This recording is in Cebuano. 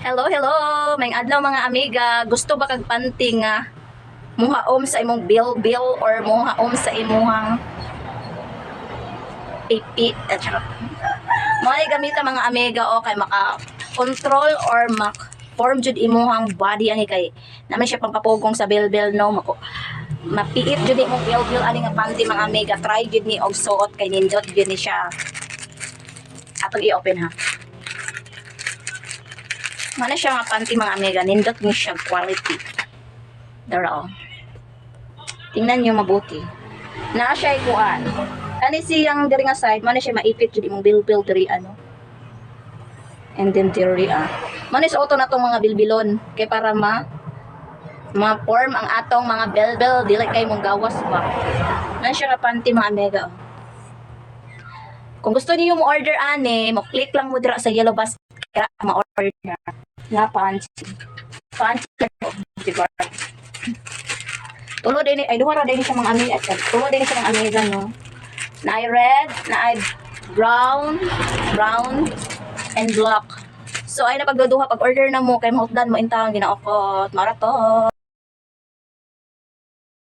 Hello, hello! Maayong adlaw, mga amiga. Gusto ba kag panty nga muhaom sa imong bilbil or muhaom sa imong pipi? At charot. Mao ni gamita, mga amiga, o kay maka control or mak form jud imuhang body ani kay naman siya pampapugong sa bilbil, no? Mako mapiit jud imong bilbil ani nga panty, mga amiga. Try jud ni og suot kay nindot jud ni siya. Atong i-open ha. Mana siya nga panty, mga amiga, nindot ni siya quality. Dara oh. Tingnan niyo mabuti. Naa siya ikuan. Ani siyang diri nga side, mana siya maipit jud imong bilbil diri ano. And then diri ah. Mana sa auto na tong mga bilbilon kay para ma ma-form ang atong mga bilbil, dili kay mong gawas ba. Nan siya nga panty, mga amiga, oh. Kung gusto niyo mo order ani, mo click lang mo dira sa yellow basket ma-order nga panty. Panty, diba? Tulo din ay duha ra din siya, mga amiga. Tulo din siya, mga amiga, no. Na ay red, na ay brown, brown and black. So ay napagduduha pag order na mo kay mahutdan mo intawon ginaokot. Marato.